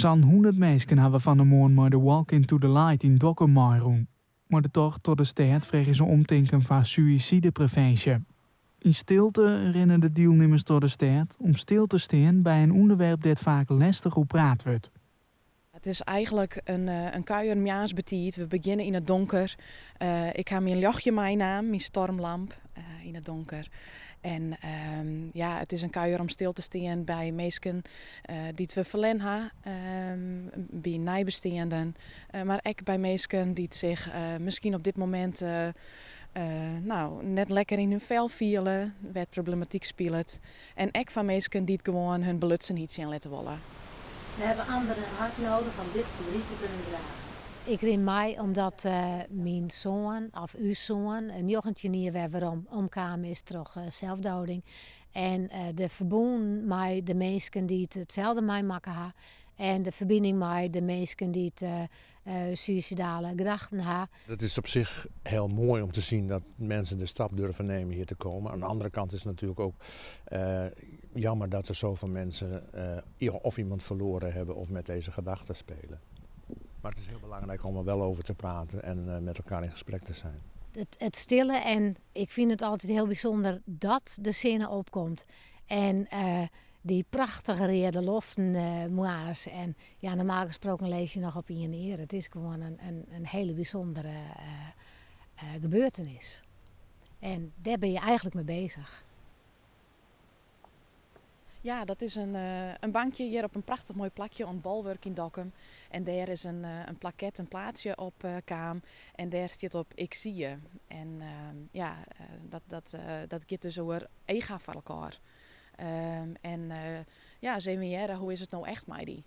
Sa'n 100 minsken hawwe fan 'e moarn mei de Walk into the Light yn Dokkum meirûn. Mei de tocht troch de stêd freegje se omtinken foar suïsideprevinsje. Yn stilte rinne de dielnimmers troch de stêd om stil te stean by in ûnderwerp dêr't faak lestich oer praat wurdt. Het is eigenlijk in, eh, in kuier moarns betiid. We begjinne yn it donker. Uh, ik ha myn ljochtje meinaam, myn stormlamp uh, yn it donker. En um, ja, it is in kuier om stil te stean by minsken uh, dy't we ferlern ha, um, by neibesteanden, mar ek by minsken dy't sich miskien op dit momint nou, net lekker yn hun fel fiele, wêr't problematyk spilet. En ek foar minsken dy't gewoan hun belutsenheid sjen litte wolle. We hebben anderen hard nodig om dit verdriet te kunnen dragen. Ik rin mei omdat myn soan, of ús soan, 19 jier wer werom omkaam is troch selsdoding. En de ferbûn mei de minsken dy't itselde meimakke ha. En de ferbining mei de minsken dy't suïsidale gedachten ha. Het is op zich heel mooi om te zien dat mensen de stap durven nemen hier te komen. Aan de andere kant is het natuurlijk ook jammer dat er zoveel mensen of iemand verloren hebben of met deze gedachten spelen. Maar het is heel belangrijk om er wel over te praten en met elkaar in gesprek te zijn. It stille en ik fyn it altyd hiel bysûnder dat de sinne opkomt. En dy prachtige reade loften moarns. En ja, normaal gesproken lizze je noch op ien ear. It is gewoan in hiele bysûndere gebeurtenis. En dêr binne je eigentlik mei beuzich. Ja, dat is in bankje hjir op in prachtich moai plakje oan it Bolwurk yn Dokkum. En dêr is in plaket, in plaatsje op kaam. En dêr stiet op 'Ik zie je'. En ja, dat giet dus oer each ha foar elkoar. En ja, ris even hearre hoe is it no echt mei dy.